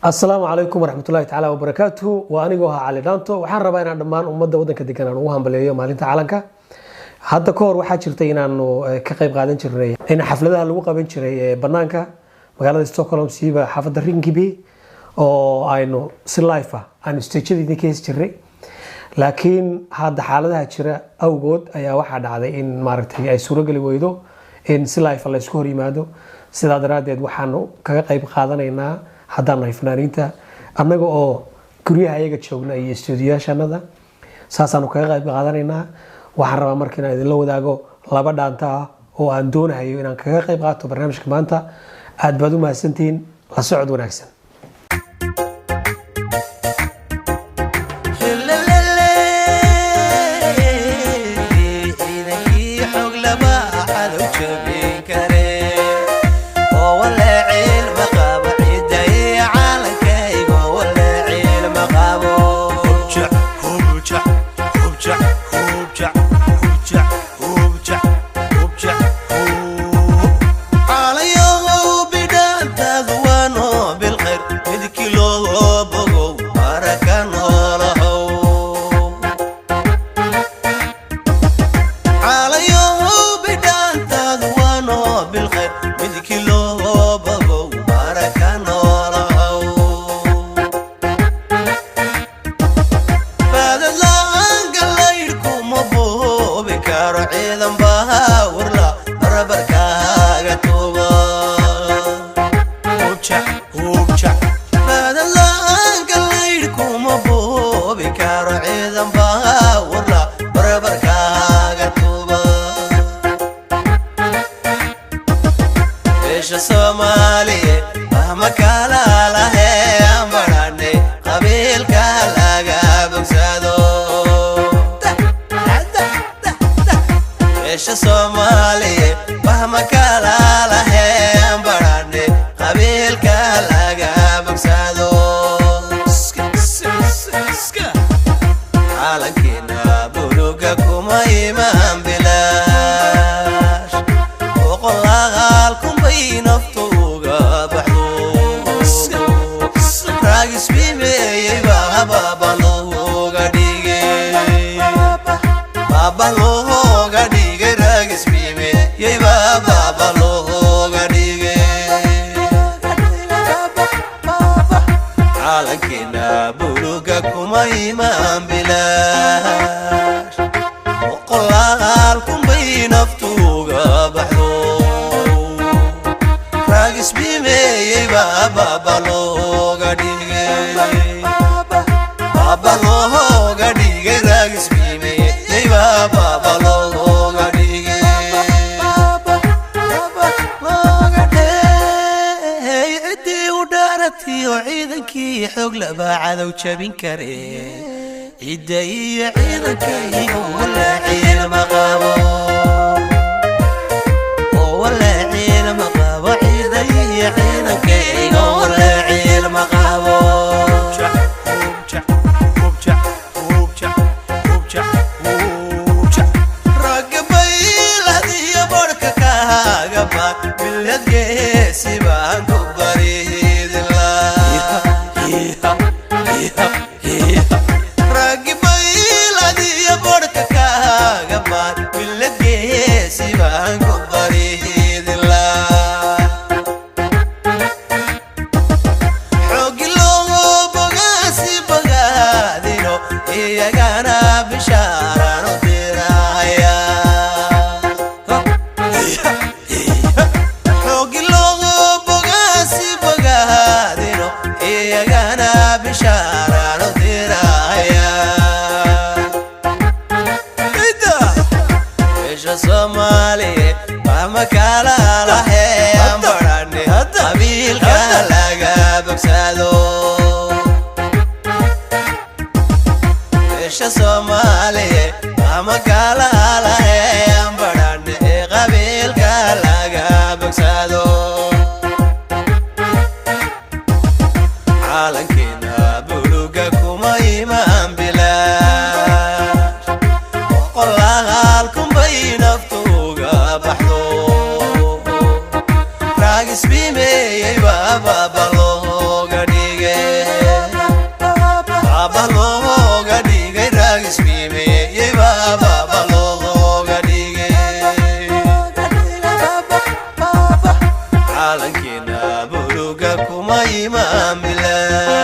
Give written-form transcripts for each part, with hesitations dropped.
Asalaamu calaykum waraxmatullahi tacaala wabarakaatuhu. Waa anigoo ahaa Cali Dhaanto. Waxaan rabaa inaan dhammaan ummadda waddanka degan aan ugu hambaleeyo maalinta calanka. Hadda ka hor waxaa jirtay inaanu ka qayb qaadan jirnay in xafladaha lagu qaban jiray ee banaanka magaalada Stockholm, siiba xaafadda Rinkeby, oo aynu si live ah aanu stageyada idinka heesi jirnay. Laakiin hadda xaaladaha jira awgood ayaa waxaa dhacday in maaragtay ay suurogeli weydo in si live la isku hor yimaado. Sidaa daraaddeed waxaanu kaga qayb qaadanaynaa, haddaan nahay fanaaniinta, annaga oo guryaha ayaga joogna iyo stuudiyaashanada, saasaanu kaga qayb qaadanaynaa. Waxaan rabaa marka inaan idinla wadaago laba dhaanta ah oo aan doonahayo inaan kaga qayb qaato barnaamijka maanta. Aad baad u mahadsantihiin, la socod wanaagsan. Ciidankii xog laba cadow jabin kare oo waleeciil ma qabo, cidda iyo caalankaygo waleeciil ma qabo. Hubjac, hubjac, hubjac, hubjac, hubjac, hubjac, hubjac. Caalayow bidhaantaadu waa noo bilkhayr, midkii loo bogow baraka noolahow. Caalayow bidhaantaadu waa noo bilkhayr, midkii loo bogow baraka noolahow. Baadad la'aan gallaydhkuma buubi karo, ciidan baawurla barbarkaaga tuuba. Hubjac, hubjac. Baadad la'aan gallaydhkuma buubi karo, ciidan baawurla barbarkaaga tuuba. Beesha Soomaaliye mahma kala lahee aan badhane, qabiilka laga bogsado. Beesha Soomaaliye mahma kala lahee aan badhane, qabiilka laga bogsado. Calankeena buluga kuma imaan bilaash, boqolaal kunbay naftu uga baxdo. Raagis bimeeyey baaba looga dhigay, baaba looga dhigay. Raagis bimeeyey baaba looga dhigay. Calankeena buluga kuma imaan bilaash, boqolaal kunbay naftu uga baxdo. Raagis bimeeyey baaba looga dhigay, baaba looga dhigay. Raagis bimeeyey baaba looga dhigay. Ciddii u dhaaratiyo ciidankii xoog laba cadow jabin kare, cidda iyo ciidankaygu walaaciil ma qabo oo walaaciil ma qabo. Cidda iyo ciidankayga walaaciil ma qabo. Ragga baylahdiyo barhka kaaga baan miladgeesi baan ku baridla. Raggi baylahdiyo barhka kaaga baan miladgeesi baan ku baridla. Xoogi loo bogaasi bogaadino, iyagana bishaaraan u diraya. Xoogi loo bogaasi bogaadino, iyagana bishaaraan u diraya. Beesha Soomaaliye mahma kala lahee aan badhane, qabiilka laga bogsado. Beesha Soomaaliye mahma kala lahee aan badhane, qabiilka laga bogsado. Calankeena buluga kuma imaan bilaash, boqolaal kunbay naftu uga baxdo. Raagisbimeeyey baaba Jooga kuma imaamilaan,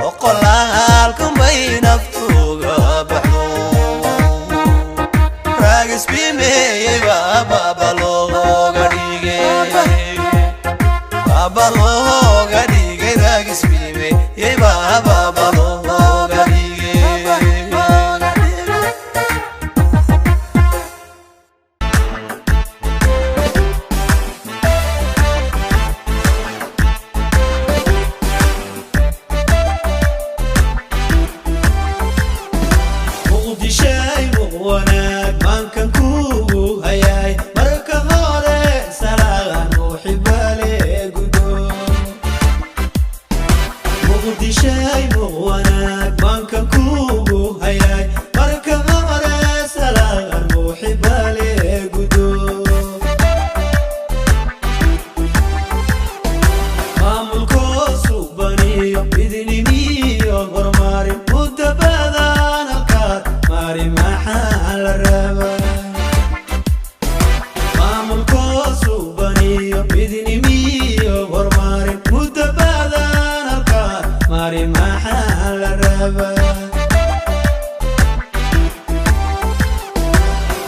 boqolaalkunbay naftuga baxdo. Raagisbimeeyey baaba looga dhigay, baaba looga dhigay. Raagisbimeeyey baaba looga dhigay. Muqdishay muq wanaag maankan kugu hayay, marka hore salaan uxibale gudo. Muqdishay muq wanaag maankan kugu hayay, marka hore salaan uxibale gudo. Maamulkoosu baniyo midnimiyo horumarin muddo badan halkaad mari, maxaa la rabaa? Maamulkoosu baniyo midnimiyo horumarin muddo badan halkaad mari, maxaa la rabaa?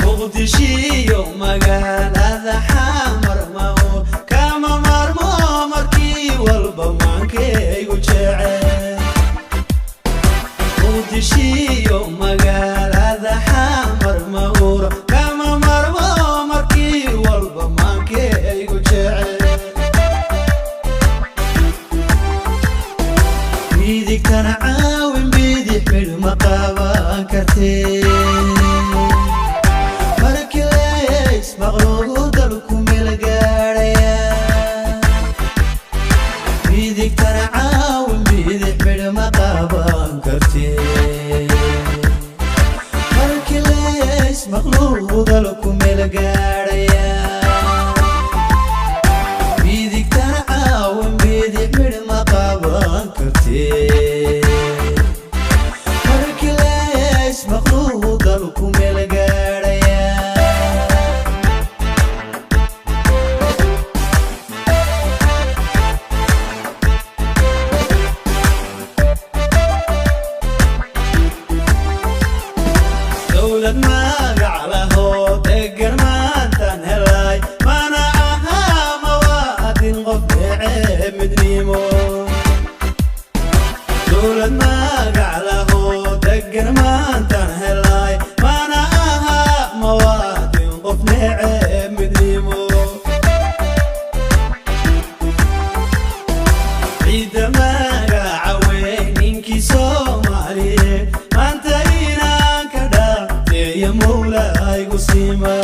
Muqdishiyo magaalada Xamar mao kama maarmo, markii walba maankaygu jecel. Muqdishiyo magaalada Xamar maura kama maarmo, markii walba maankaygu jecel. Midigtana caawin, bidix midh ma qaban kartee. Markii leys maqluugu dalku meel gaadhaya, midigtana caawin, bidix midh ma qaban kartee. Markii leys maqluugu dalku meel gaadhaya, midigtana caawin, bidix midh ma qaban kartee. Markii leys maqluugu dalku meel gaadhaya. Dowlad magac lahoo degan maantaan helay, mana ahaa mawaadin qof dhece midnimo. Dowlad magac lahoo degan maantaan helay, mana ahaa mawaadin qof nece midnimo. Ciidda magaca weyn ninkii Soomaaliyeed maanta inaan ka dhaafteeya Mowlaygu siima.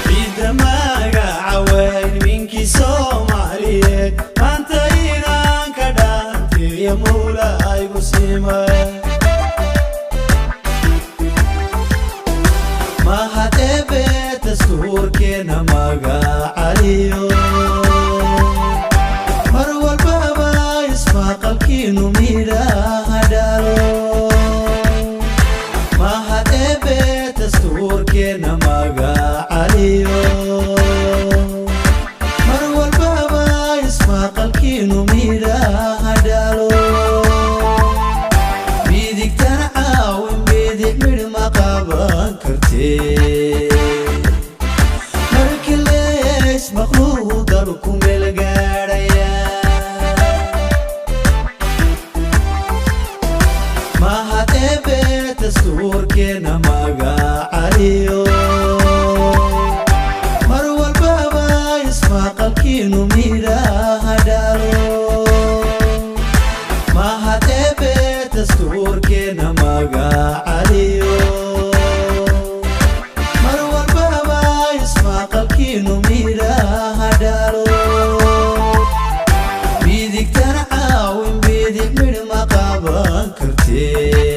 Ciidda magaca weyn ninkii Soomaaliyeed maanta inaan ka dhaafteeya Mowlaygu siima. Mahadebe dastuurkeena magacaliyo, mar walbaba ismaqalkiinu midhaha dhalo. Mahadebe dastuurkeena magacaliyo, mar walbaba ismaqalkiinu midhaha dhalo. Midigtana caawin, bidix midh ma qaban kartee. Markii leys maqluugu dalku meel gaadhaya, mahadebe dastuurkeena magacaliyo, mar walbaba ismaqalkiinu midhaha dhalo. Mahadebe dastuurkeena magacaliyo, mar walbaba ismaqalkiinu midhaha dhalo. Midigtana caawin, bidix midh ma qaban kartee.